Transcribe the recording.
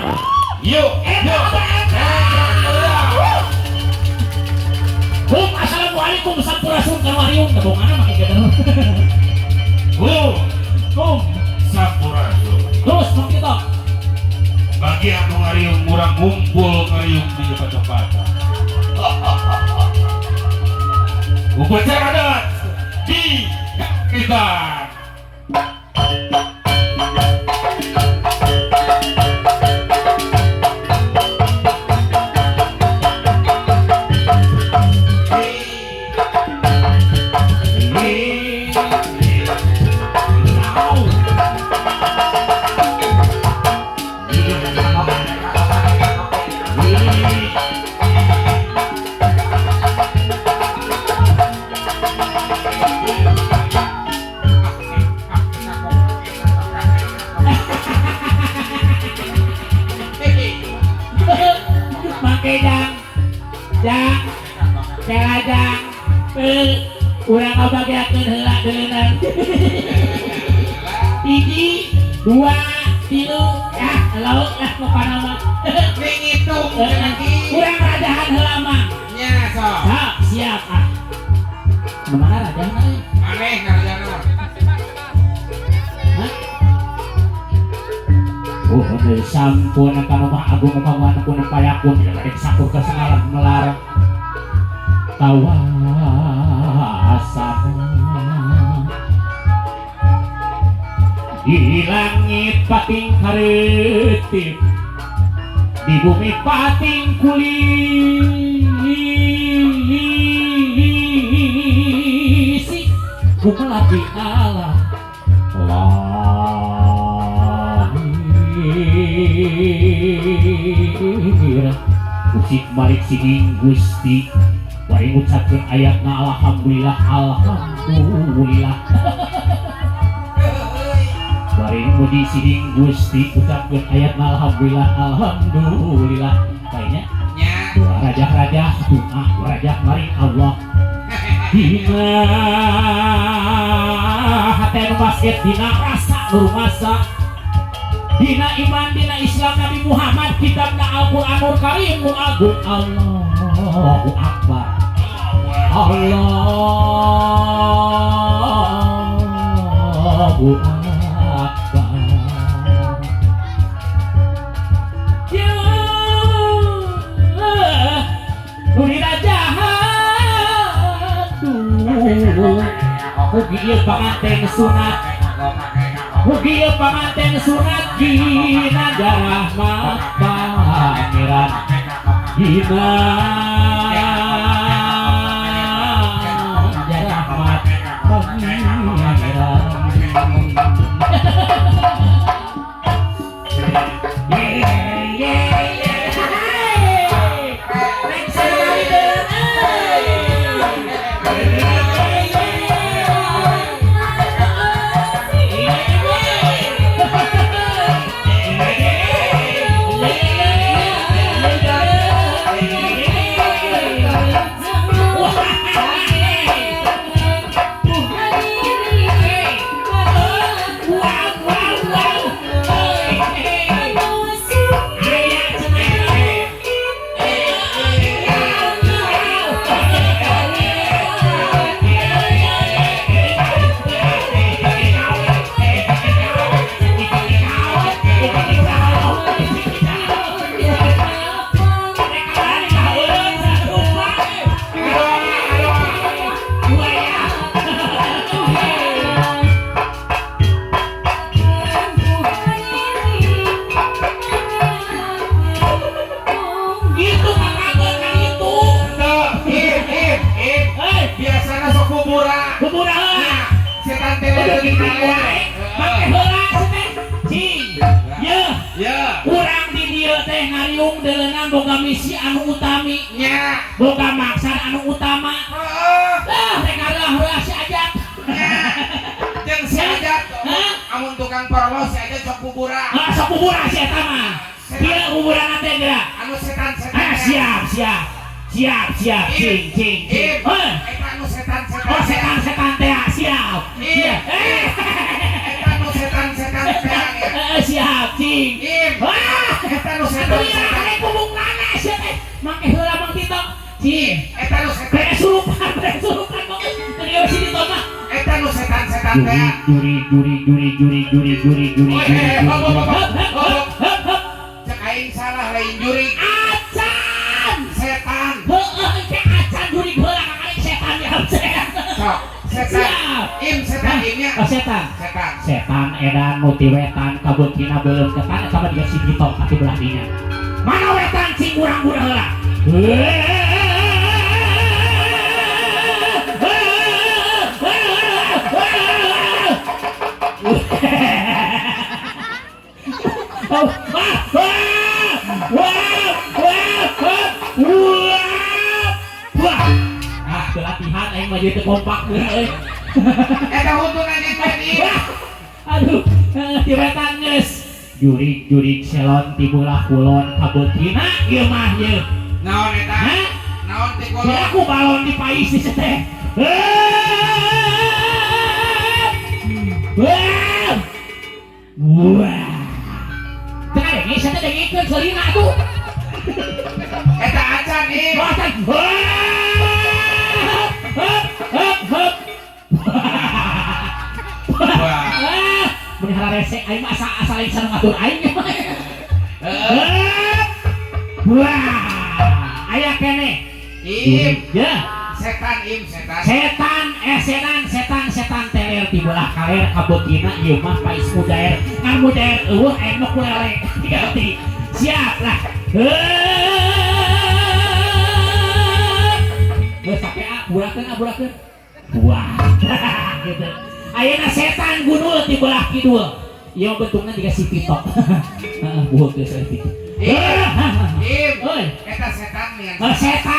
Yuk, yuk. Hum, assalamualaikum sampurasun kawariung gabunganna make kitu. Hum, Hum, sampurasun. Terus mang kitu. Bagi anu ngariung murang ngumpul ngariung di tempat-tempatan. Upacara adat di kita. Make jang, jang, kela jang, urang ngabagiakeun heula deunan. Hiji, dua, tilu, ya, lauk lah pokona mah. Ngitung lagi. Urang rajahan heula mah. Nya sok. Ha, siap ah. Nu mana rajahna euy? Aneh ngarajana. Hah? Oh, deui sampun kanu Maha Agung kawan pun payakun bade sakur ke sangalah melarang kawasana di langit pating hareutip di bumi pating kulisi kumelati Allah lahir usik balik singing Gusti bari ngucapkeun ayatna alhamdulillah alhamdulillah bari muji singing Gusti ucapkeun ayatna alhamdulillah alhamdulillah kayaknya dua raja-raja doa dua raja maring Allah dina hate nu basket dina rasa nu rumasa dina iman dina Islam Nabi Muhammad kitabna Al-Qur'anul Karim nu agung Allahu Akbar Allahu Akbar. Ya nu dirajahan tuh mugi ieu panganten sunat mugi ieu panganten sunat dina rahmat pangeran dina rahmat pangeran. Kurang di dieu teh ngariung deuleunang boga misi anu utami nya boga maksad anu utama heeh tah rek ngareulah si Ajat jeung si Ajat amun tukang parlo si Ajat sok kubura ah sok kubura si eta mah kieu kuburanna teh geura anu setan-setan ah siap siap siap siap cing cing cing heuh eta anu setan-setan oh setan-setan teh siap siap eta anu setan-setan teh siap cing Im wah eta nu Cing. Eta nu setan. Beres surupan banget. Tadi si Dito mah. Eta nu setan-setan teh. Juri juri juri juri juri juri juri juri. Cek aing salah lain juri. Acan. Setan. Heeh, engke acan juri heula kakak setan ya. Sok, setan. Im setan imnya. Oh, setan. Setan. Setan edan nu ti wetan kabeukina beuleum ketan eta mah jiga si Dito atuh belah dinya. Mana wetan cing urang-urang heula. Ah, latihan aing mah jadi teu kompak euy. Eta huntuna jeung tadi. Aduh, ti wetan geus. Jurig-jurig selon ti belah kulon kabeukina ieu mah ieu. Naon eta? Hah? Naon ti kulon? Aku balon dipais di teh. Wah. Wah. Teu kadenge sia teh dengekeun seulina atuh. Eta acan ieu. Acan. Hep hep hep. Wah. Mun hararese aing mah asa asa lain sareng atur aing. Wah. Aya keneh. Im. Ya. Setan im setan. Setan setan setan setan teler di belah kaler kabeukina ieu mah pais mujair. Ngan mujair eueuh aya nu kulele. Diganti. Siap lah. Geus sampe ah burakeun ah burakeun. Wah. Gitu. Ayeuna setan gunul di belah kidul. Ieu bentukna jiga si Tito. Heeh, buhut geus euy. Im. Euy. Eta setan nih. Setan.